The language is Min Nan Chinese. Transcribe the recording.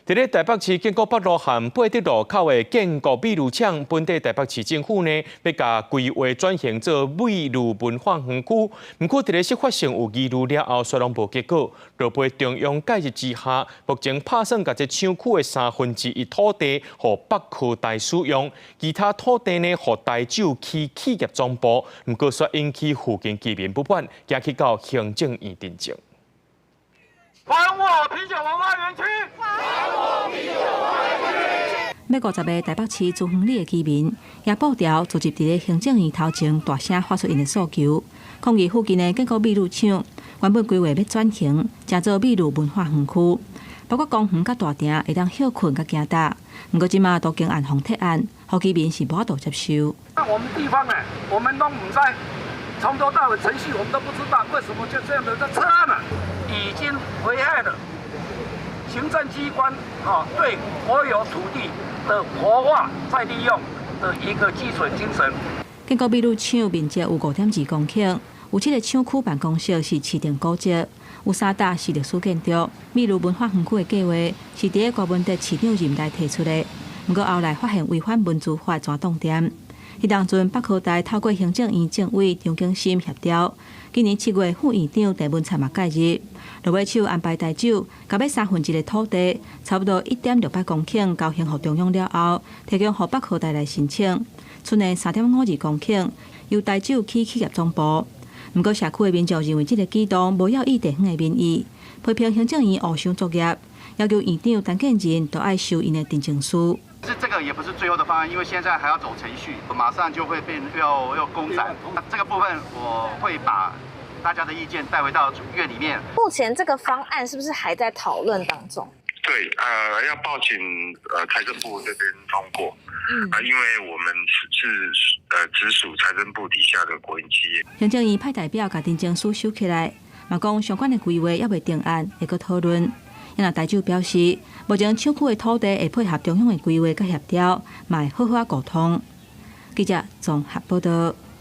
佇咧台北市建國北路和八德路口的建國美銳廠，本底台北市政府呢，欲共規劃轉型做美銳文化園區。毋過佇咧釋法上有疑慮了後，煞攏無結果。落尾中央介入之下，目前拍算共這廠區的1/3土地，予北科大使用，其他土地呢，予台酒起企業總部。毋過煞引起附近居民不滿，驚去到行政院陳情。還我啤酒文化園區！還我啤酒文化園區！欲50个台北市竹園里的居民，也布條聚集佇咧行政院頭前，大聲發出𪜶的訴求，抗議附近的建國美銳廠原本規劃欲轉型，成做美銳文化園區，包括公園佮大埕會當歇睏佮行踏。毋過這馬都經按予撤案，予居民是無法度接受。那我們地方呢？我們都毋知，從頭到尾程序我們都不知道，為什麼就這樣的在撤案了？已經危害了行政機關啊對國有土地的活化再利用的一個基礎精神。建國美銳廠面積有5.2公頃，有七个廠區辦公室是市定古蹟，有三棟是歷史建築。美銳文化園區的計劃是佇咧柯文哲市長任內提出的，毋過後來發現違反文資法，全凍定。彼當陣北科大透過行政院政委張景森協調，今年7月副院長鄭文燦嘛介入，落尾手安排台酒，共欲1/3的土地，差不多1.68公頃，交還予中央了後，提供予北科大來申請，賰的3.52公頃由台酒起企業總部。毋過社區的民眾認為這個舉動無了意地方的民意，批評行政院烏箱作業，要求院長陳建仁都愛收𪜶的陳情書。是這個也不是最後的方案，因為現在還要走程序，馬上就會變要公展。那這個部分我會把大家的意見帶回到院裡面。目前這個方案是不是還在討論當中？對，要報請財政部這邊通過。啊，因為我們是直屬財政部底下的國營企業。行政院派代表共陳情書收起來，嘛講相關的規劃猶未定案，會閣討論。若台酒表示，目前廠區的土地會配合中央的規劃佮協調，嘛會好好仔溝通。記者綜合報道。